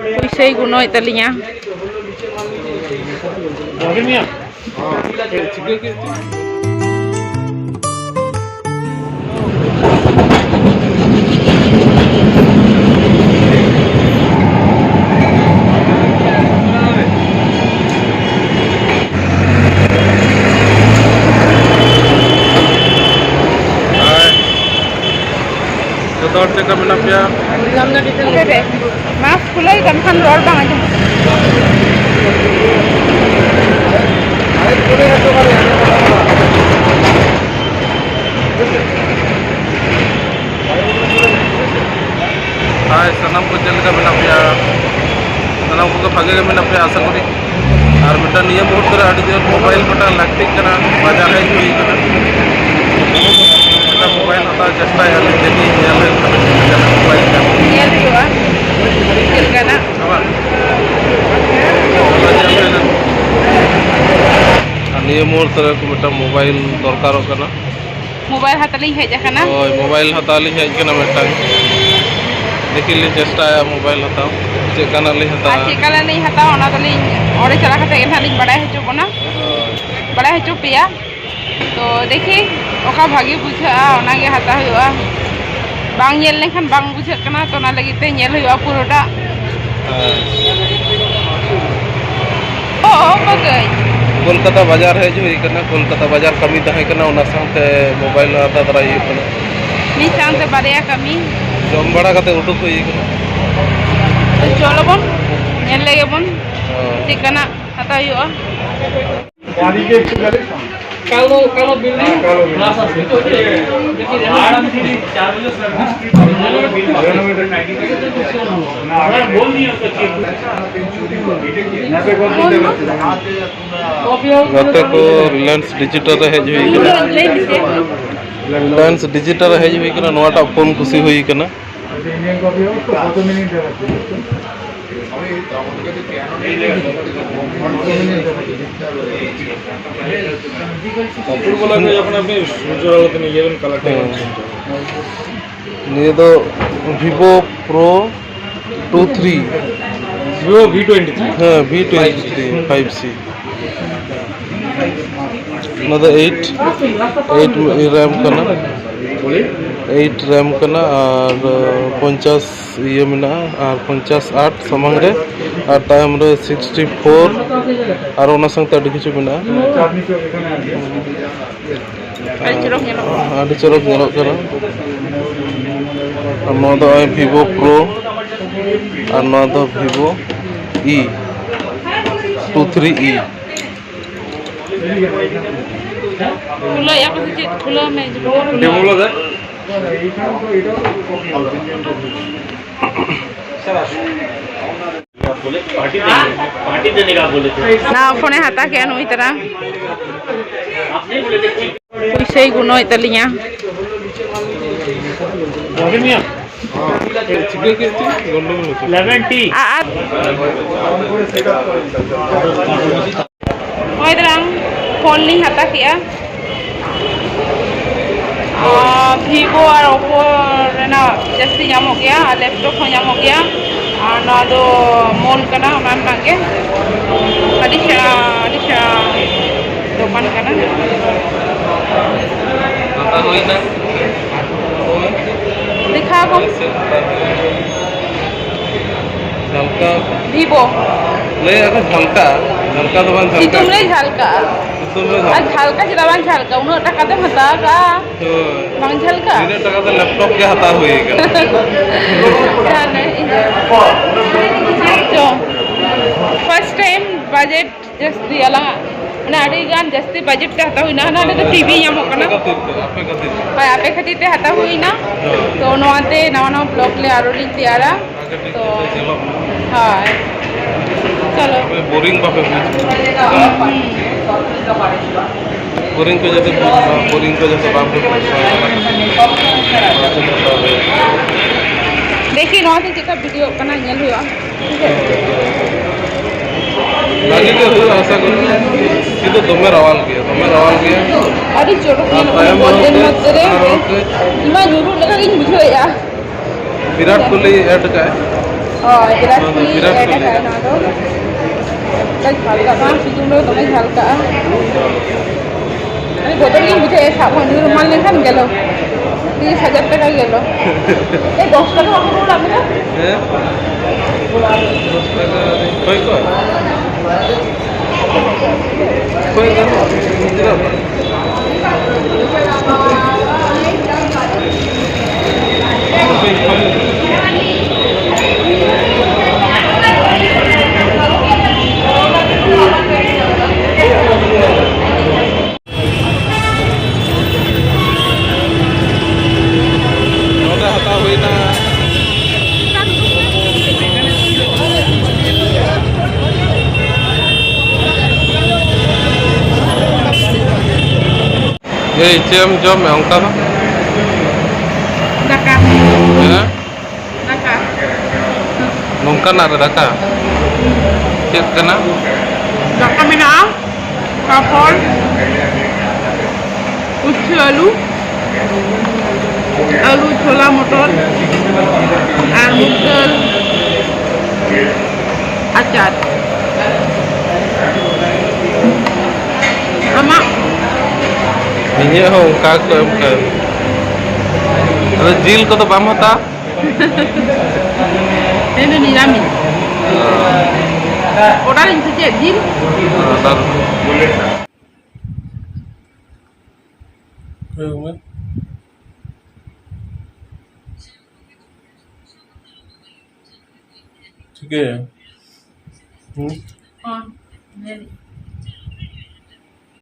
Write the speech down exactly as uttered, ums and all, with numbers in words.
ᱯᱩᱭᱥᱟᱹᱭ ᱜᱩᱱᱟᱹᱣᱮᱫ ᱛᱟᱹᱞᱤᱧᱟ᱾ ᱡᱚᱛᱚ ᱦᱚᱲ ᱪᱮᱫ ᱞᱮᱠᱟ ᱢᱮᱱᱟᱜ ᱯᱮᱭᱟ? ᱢᱟᱥᱠ ᱠᱷᱩᱞᱟᱹᱣ ᱠᱟᱱ ᱠᱷᱟᱱ ᱨᱚᱲ ᱵᱟᱝ ᱟᱸᱡᱚᱢᱚᱜ ᱠᱟᱱᱟ᱾ ᱦᱟᱭ, ᱥᱟᱱᱟᱢ ᱠᱚ ᱪᱮᱫ ᱞᱮᱠᱟ ᱢᱮᱱᱟᱜ ᱯᱮᱭᱟ? ᱥᱟᱱᱟᱢ ᱠᱚᱜᱮ ᱵᱷᱟᱜᱮ ᱜᱮ ᱢᱮᱱᱟᱜ ᱯᱮᱭᱟ ᱟᱥᱟ ᱠᱚᱨᱤ᱾ ᱟᱨ ᱢᱤᱫᱴᱟᱝ ᱱᱤᱭᱟᱹ ᱢᱩᱦᱩᱨᱛᱚ ᱨᱮ ᱟᱹᱰᱤ ᱡᱳᱨ ᱢᱳᱵᱟᱭᱤᱞ ᱢᱤᱫᱴᱟᱝ ᱞᱟᱹᱠᱛᱤᱜ ᱠᱟᱱᱟ, ᱵᱟᱡᱟᱨ ᱦᱮᱡ ᱦᱩᱭ ᱠᱟᱱᱟ᱾ ᱢᱤᱫᱴᱟᱝ ᱢᱳᱵᱟᱭᱤᱞ ᱦᱟᱛᱟᱣ ᱪᱮᱥᱴᱟᱭᱟ ᱞᱤᱧ, ᱡᱩᱫᱤ ᱧᱮᱞ ᱦᱩᱭᱩᱜ ᱠᱟᱱᱟ ᱪᱮᱫ ᱞᱮᱠᱟᱱᱟᱜ ᱢᱳᱵᱟᱭᱤᱞ ᱠᱟᱱᱟ᱾ ᱧᱮᱞ ᱦᱩᱭᱩᱜᱼᱟ ᱪᱮᱫ ᱞᱮᱠᱟᱱᱟᱜ᱾ ᱦᱮᱸ ᱵᱟᱝ? ᱟᱨ ᱱᱤᱭᱟᱹ ᱢᱩᱦᱩᱨᱛᱚ ᱨᱮ ᱢᱤᱫᱴᱟᱝ ᱢᱳᱵᱟᱭᱤᱞ ᱫᱚᱨᱠᱟᱨᱚᱜ ᱠᱟᱱᱟ᱾ ᱢᱳᱵᱟᱭᱤᱞ ᱦᱟᱛᱟᱣ ᱞᱤᱧ ᱦᱮᱡ ᱟᱠᱟᱱᱟ᱾ ᱦᱳᱭ, ᱢᱳᱵᱟᱭᱤᱞ ᱦᱟᱛᱟᱣ ᱞᱤᱧ ᱦᱮᱡ ᱟᱠᱟᱱᱟ ᱢᱤᱫᱴᱟᱝ᱾ ᱫᱮᱠᱷᱤ ᱞᱤᱧ ᱪᱮᱥᱴᱟᱭᱟ ᱢᱳᱵᱟᱭᱤᱞ ᱦᱟᱛᱟᱣ, ᱪᱮᱫ ᱞᱮᱠᱟᱱᱟᱜ ᱞᱤᱧ ᱟᱨ ᱦᱟᱛᱟᱣᱟ᱾ ᱪᱮᱫ ᱞᱮᱠᱟᱱᱟᱜ ᱞᱤᱧ ᱦᱟᱛᱟᱣᱟ, ᱚᱱᱟ ᱫᱚᱞᱤᱧ ᱚᱸᱰᱮ ᱪᱟᱞᱟᱣ ᱠᱟᱛᱮ ᱜᱮ ᱱᱟᱦᱟᱜ ᱞᱤᱧ ᱵᱟᱲᱟᱭ ᱦᱚᱪᱚ ᱵᱚᱱᱟ᱾ ᱦᱳᱭ᱾ ᱵᱟᱲᱟᱭ ᱦᱚᱪᱚ ᱯᱮᱭᱟ᱾ ᱛᱚ ᱫᱮᱠᱷᱤ ᱚᱠᱟ ᱵᱷᱟᱜᱮ ᱵᱩᱡᱷᱟᱹᱜᱼᱟ, ᱚᱱᱟᱜᱮ ᱦᱟᱛᱟᱣ ᱦᱩᱭᱩᱜᱼᱟ᱾ ᱵᱟᱝ ᱧᱮᱞ ᱞᱮᱱᱠᱷᱟᱱ ᱵᱟᱝ ᱵᱩᱡᱷᱟᱹᱜ ᱠᱟᱱᱟ, ᱛᱚ ᱚᱱᱟ ᱞᱟᱹᱜᱤᱫ ᱛᱮ ᱧᱮᱞ ᱦᱩᱭᱩᱜᱼᱟ ᱯᱩᱨᱟᱹᱴᱟᱜ᱾ ᱦᱮᱸ᱾ ᱚ, ᱚ, ᱵᱟᱹᱜᱟᱹᱭ᱾ ᱠᱳᱞᱠᱟᱛᱟ ᱵᱟᱡᱟᱨ ᱦᱮᱡ ᱦᱩᱭ ᱠᱟᱱᱟ, ᱠᱳᱞᱠᱟᱛᱟ ᱵᱟᱡᱟᱨ ᱠᱟᱹᱢᱤ ᱛᱟᱦᱮᱸ ᱠᱟᱱᱟ, ᱚᱱᱟ ᱥᱟᱶᱛᱮ ᱢᱳᱵᱟᱭᱤᱞ ᱦᱚᱸ ᱦᱟᱛᱟᱣ ᱛᱟᱨᱟᱭ ᱦᱩᱭᱩᱜ ᱠᱟᱱᱟ᱾ ᱢᱤᱫ ᱥᱟᱶᱛᱮ ᱵᱟᱨᱭᱟ ᱠᱟᱹᱢᱤ᱾ ᱡᱚᱢ ᱵᱟᱲᱟ ᱠᱟᱛᱮ ᱩᱰᱩᱠ ᱦᱩᱭ ᱠᱟᱱᱟ᱾ ᱛᱚ ᱪᱚᱞᱚ ᱵᱚᱱ ᱧᱮᱞ ᱞᱮᱜᱮ ᱵᱚᱱ ᱦᱮᱸ᱾ ᱪᱮᱫ ᱠᱟᱱᱟᱜ ᱦᱟᱛᱟᱣ ᱦᱩᱭᱩᱜᱼᱟ᱾ কালো, কালো বিল্ডিং। ᱜᱟᱛᱮ ᱠᱚ, ᱨᱤᱞᱟᱭᱮᱱᱥ ᱰᱤᱡᱤᱴᱟᱞ ᱨᱮ ᱦᱮᱡ ᱦᱩᱭ ᱠᱟᱱᱟ᱾ ᱨᱤᱞᱟᱭᱮᱱᱥ ᱰᱤᱡᱤᱴᱟᱞ ᱨᱮ ᱦᱮᱡ ᱦᱩᱭ ᱠᱟᱱᱟ, ᱱᱚᱣᱟᱴᱟᱜ ᱯᱷᱳᱱ ᱠᱩᱥᱤ ᱦᱩᱭ ᱠᱟᱱᱟ᱾ ᱚᱯᱩᱨᱵᱚ ᱞᱟᱜᱮ ᱡᱚᱠᱷᱚᱱ ᱟᱯᱮ ᱩᱡᱽᱡᱚᱞ ᱟᱞᱚ ᱛᱮ ᱱᱤᱡᱮ ᱵᱮᱱ ᱠᱟᱞᱮᱠᱴ ᱦᱮᱸ᱾ ᱱᱤᱭᱟᱹ ᱫᱚ Vivo pro two three. Vivo V twenty three᱾ ᱦᱮᱸ, V twenty three five C᱾ ᱚᱱᱟ ᱫᱚ ᱮᱭᱤᱴ, ᱮᱭᱤᱴ RAM ᱠᱟᱱᱟ᱾ ᱮᱭᱤᱴ RAM ᱠᱟᱱᱟ ᱟᱨ ᱯᱚᱧᱪᱟᱥ ᱤᱭᱟᱹ ᱢᱮᱱᱟᱜᱼᱟ, ᱟᱨ ᱯᱚᱧᱪᱟᱥ ᱟᱴ ᱥᱟᱢᱟᱝ ᱨᱮ, ᱟᱨ ᱛᱟᱭᱚᱢ ᱨᱮ ᱥᱤᱠᱥᱴᱤ ᱯᱷᱳᱨ, ᱟᱨ ᱚᱱᱟ ᱥᱟᱶᱛᱮ ᱟᱹᱰᱤ ᱠᱤᱪᱷᱩ ᱢᱮᱱᱟᱜᱼᱟ᱾ ᱟᱹᱰᱤ ᱪᱚᱨᱚᱠ ᱧᱮᱞᱚᱜ ᱠᱟᱱᱟ᱾ ᱟᱹᱰᱤ ᱪᱚᱨᱚᱠ ᱧᱮᱞᱚᱜ ᱠᱟᱱᱟ᱾ ᱟᱨ ᱱᱚᱣᱟ ᱫᱚ ᱱᱚᱜᱼᱚᱭ Vivo Pro, ᱟᱨ ᱱᱚᱣᱟ ᱫᱚ Vivo E two three E᱾ ᱠᱷᱩᱞᱟᱹᱣᱮᱫᱼᱟ ᱠᱚ ᱥᱮ ᱪᱮᱫ? ᱠᱷᱩᱞᱟᱹᱣ ᱢᱮ, ᱡᱮᱢᱚᱱ ᱠᱷᱩᱞᱟᱹᱣ᱾ ᱱᱚᱣᱟ ᱯᱷᱳᱱᱮ ᱦᱟᱛᱟᱣ ᱠᱮᱜᱼᱟ ᱱᱩᱭ ᱛᱟᱨᱟ᱾ ᱯᱩᱭᱥᱟᱹᱭ ᱜᱩᱱᱟᱹᱣᱮᱫ ᱛᱟᱹᱞᱤᱧᱟ᱾ ᱟᱨ ᱱᱚᱜᱼᱚᱭ ᱛᱟᱨᱟᱝ ᱯᱷᱳᱱ ᱞᱤᱧ ᱦᱟᱛᱟᱣ ᱠᱮᱜᱼᱟ᱾ ᱟᱨ Vivo ᱟᱨ Oppo ᱨᱮᱱᱟᱜ ᱡᱟᱹᱥᱛᱤ ᱧᱟᱢᱚᱜ ᱜᱮᱭᱟ, ᱟᱨ ᱞᱮᱯᱴᱚᱯ ᱦᱚᱸ ᱧᱟᱢᱚᱜ ᱜᱮᱭᱟ᱾ ᱟᱨ ᱱᱚᱣᱟ ᱫᱚ ᱢᱚᱞ ᱠᱟᱱᱟ, ᱚᱱᱟ ᱨᱮᱱᱟᱜ ᱜᱮ᱾ ᱟᱹᱰᱤ ᱥᱮᱬᱟ, ᱟᱹᱰᱤ ᱥᱮᱬᱟ ᱫᱚᱠᱟᱱ ᱠᱟᱱᱟ᱾ ᱦᱟᱛᱟᱣ ᱦᱩᱭᱱᱟ᱾ ᱫᱮᱠᱷᱟᱣ ᱠᱚᱢ᱾ ᱡᱷᱟᱞᱠᱟ᱾ Vivo᱾ ᱞᱟᱹᱭ ᱟᱠᱚ ᱡᱷᱟᱞᱠᱟ, ᱡᱷᱟᱞᱠᱟ ᱫᱚ ᱵᱟᱝ ᱡᱷᱟᱞᱠᱟ᱾ ᱥᱤᱛᱩᱝ ᱨᱮ ᱡᱷᱟᱞᱠᱟᱜᱼᱟ᱾ ᱥᱤᱛᱩᱝ ᱨᱮ ᱟᱨ ᱡᱷᱟᱞᱠᱟ᱾ ᱡᱷᱟᱞᱠᱟ ᱪᱮᱫᱟᱜ ᱵᱟᱝ ᱡᱷᱟᱞᱠᱟᱜᱼᱟ? ᱩᱱᱟᱹᱜ ᱴᱟᱠᱟ ᱛᱮᱢ ᱦᱟᱛᱟᱣ ᱠᱟᱜᱼᱟ, ᱦᱳᱭ᱾ ᱵᱟᱝ ᱡᱷᱟᱞᱠᱟᱜᱼᱟ? ᱱᱤᱱᱟᱹᱜ ᱴᱟᱠᱟ ᱛᱮ ᱞᱮᱯᱴᱚᱯ ᱜᱮ ᱦᱟᱛᱟᱣ ᱦᱩᱭ ᱠᱟᱱᱟ᱾ ᱛᱟᱦᱞᱮ ᱤᱧ ᱪᱚ, first time budget ᱡᱟᱹᱥᱛᱤ ᱟᱞᱟᱝᱟᱜ, ᱢᱟᱱᱮ, ᱟᱹᱰᱤ ᱜᱟᱱ ᱡᱟᱹᱥᱛᱤ ᱵᱟᱡᱮᱴ ᱛᱮ ᱦᱟᱛᱟᱣ ᱦᱩᱭᱱᱟ, ᱦᱟᱱᱟ ᱨᱮᱫᱚ ᱴᱤᱵᱷᱤ ᱧᱟᱢᱚᱜ ᱠᱟᱱᱟ᱾ ᱟᱯᱮ ᱠᱷᱟᱹᱛᱤᱨ ᱛᱮ, ᱟᱯᱮ ᱠᱷᱟᱹᱛᱤᱨ ᱛᱮ᱾ ᱦᱳᱭ, ᱟᱯᱮ ᱠᱷᱟᱹᱛᱤᱨ ᱛᱮ ᱦᱟᱛᱟᱣ ᱦᱩᱭᱱᱟ᱾ ᱦᱳᱭ᱾ ᱛᱚ, ᱱᱚᱣᱟᱛᱮ ᱱᱟᱣᱟ ᱱᱟᱣᱟ ᱵᱞᱚᱜ ᱞᱮ ᱟᱨᱚ ᱞᱤᱧ ᱛᱮᱭᱟᱨᱟ᱾ ᱢᱟᱨᱠᱮᱴᱤᱝ ᱛᱚ, ᱠᱟᱛᱮ ᱧᱮᱞᱚᱜ ᱢᱟ᱾ ᱦᱳᱭ᱾ ᱪᱚᱞᱚ᱾ ᱟᱯᱮ ᱵᱳᱨᱤᱝ ᱵᱟᱯᱮ ᱵᱩᱡᱽ ᱢᱟ᱾ ᱦᱩᱸ, ᱦᱩᱸ᱾ ᱵᱳᱨᱤᱝ ᱠᱚ ᱡᱟᱛᱮ ᱵᱩᱡᱽ ᱢᱟ, ᱵᱳᱨᱤᱝ ᱠᱚ ᱡᱟᱛᱮ ᱵᱟᱝ ᱯᱮ ᱵᱩᱡᱽ ᱢᱟ᱾ ᱫᱮᱠᱷᱤ, ᱱᱚᱣᱟ ᱫᱚ ᱪᱮᱫᱠᱟ ᱵᱷᱤᱰᱤᱭᱳᱜ ᱠᱟᱱᱟ, ᱧᱮᱞ ᱦᱩᱭᱩᱜᱼᱟ᱾ ᱵᱷᱟᱜᱤ ᱜᱮ ᱦᱩᱭᱩᱜᱼᱟ, ᱟᱥᱟ ᱠᱚᱨᱤ᱾ ᱠᱤᱱᱛᱩ ᱫᱚᱢᱮ ᱨᱟᱣᱟᱞ ᱜᱮᱭᱟ, ᱫᱚᱢᱮ ᱨᱟᱣᱟᱞ ᱜᱮᱭᱟ᱾ ᱟᱹᱰᱤ ᱪᱚᱨᱚᱠ ᱟᱨ ᱧᱮᱞᱚᱜ ᱠᱟᱱᱟ ᱛᱟᱭᱚᱢ ᱵᱚᱞ ᱨᱮᱦᱚᱸ ᱮᱱᱮᱡ ᱠᱟᱹᱡ, ᱢᱚᱫᱽᱫᱷᱮ ᱨᱮ᱾ ᱟᱨᱦᱚᱸ ᱠᱟᱹᱡ ᱤᱧ ᱢᱟ ᱧᱩᱨᱩᱜ ᱞᱮᱠᱟ ᱜᱤᱧ ᱵᱩᱡᱷᱟᱹᱣᱮᱫᱼᱟ᱾ ᱵᱤᱨᱟᱴ ᱠᱳᱦᱞᱤ ᱮᱰ ᱠᱟᱜᱼᱟᱭ᱾ ᱦᱳᱭ, ᱵᱤᱨᱟᱴ ᱱᱚᱣᱟ ᱫᱚ ᱠᱳᱦᱞᱤ ᱵᱤᱨᱟᱴ ᱮ ᱠᱳᱦᱞᱤ᱾ ᱠᱟᱱᱟ ᱱᱚᱣᱟ ᱫᱚ᱾ ᱟᱹᱰᱤ ᱡᱷᱟᱞ ᱠᱟᱜᱼᱟ, ᱵᱟᱝ, ᱥᱤᱛᱩᱝ ᱨᱮ ᱫᱚᱢᱮ ᱡᱷᱟᱞ ᱠᱟᱜᱼᱟ᱾ ᱟᱹᱰᱤ ᱵᱚᱛᱚᱨ ᱜᱤᱧ ᱵᱩᱡᱷᱟᱹᱣᱮᱫᱼᱟ, ᱥᱟᱵ ᱠᱷᱚᱱ ᱧᱩᱨ ᱮᱢᱟᱱ ᱞᱮᱱᱠᱷᱟᱱ ᱜᱮᱞᱚ᱾ ᱛᱤᱨᱤᱥ ᱦᱟᱡᱟᱨ ᱴᱟᱠᱟ ᱜᱮᱞᱚ᱾ ᱮ, ᱫᱚᱥ ᱴᱟᱠᱟ ᱵᱟᱠᱚ ᱨᱩᱣᱟᱹᱲᱟ ᱟᱯᱮ ᱫᱚ? ᱦᱮᱸ? ᱫᱚᱥ ᱴᱟᱠᱟ ᱨᱮ ᱚᱠᱚᱭ ᱠᱚ? ᱚᱠᱚᱭ ᱠᱚ? ᱜᱤᱫᱽᱨᱟᱹ ᱠᱚ? ᱱᱚᱰᱮ ᱦᱟᱛᱟᱣ ᱦᱩᱭᱱᱟ᱾ ᱮᱭ, ᱪᱮᱫ ᱮᱢ ᱡᱚᱢᱮᱫ ᱚᱱᱠᱟ ᱫᱚ? ᱫᱟᱠᱟ᱾ ᱦᱮᱸ? ᱫᱟᱠᱟ᱾ ᱱᱚᱝᱠᱟᱱᱟᱜ ᱨᱮ ᱫᱟᱠᱟ? ᱪᱮᱫ ᱠᱟᱱᱟ? ᱫᱟᱠᱟ ᱢᱮᱱᱟᱜᱼᱟ, ᱯᱟᱯᱚᱲ, ᱩᱪᱪᱷᱟᱹ ᱟᱹᱞᱩ, ᱟᱹᱞᱩ, ᱪᱷᱳᱞᱟ, ᱢᱚᱴᱚᱨ ᱟᱨ ᱢᱩᱜᱽ ᱫᱟᱹᱞ, ᱟᱪᱟᱨ᱾ ᱟᱢᱟᱜ? ᱤᱧᱟᱹᱜ ᱦᱚᱸ ᱚᱱᱠᱟ ᱜᱮᱠᱚ ᱮᱢ ᱠᱟᱣᱫᱤᱧᱟ᱾ ᱟᱫᱚ ᱡᱤᱞ ᱠᱚᱫᱚ ᱵᱟᱢ ᱦᱟᱛᱟᱣᱟ? ᱛᱮᱦᱮᱧ ᱫᱚ ᱱᱤᱨᱟᱢᱤᱥ᱾ ᱚᱰᱟᱨ ᱤᱧ ᱥᱮ ᱪᱮᱫ ᱡᱤᱞ? ᱚᱰᱟᱨ᱾ ᱦᱳᱭ, ᱜᱚᱝᱠᱮ᱾ ᱴᱷᱤᱠ ᱜᱮᱭᱟ᱾ ᱦᱩᱸ᱾ ᱦᱚᱸ, ᱧᱮᱞ᱾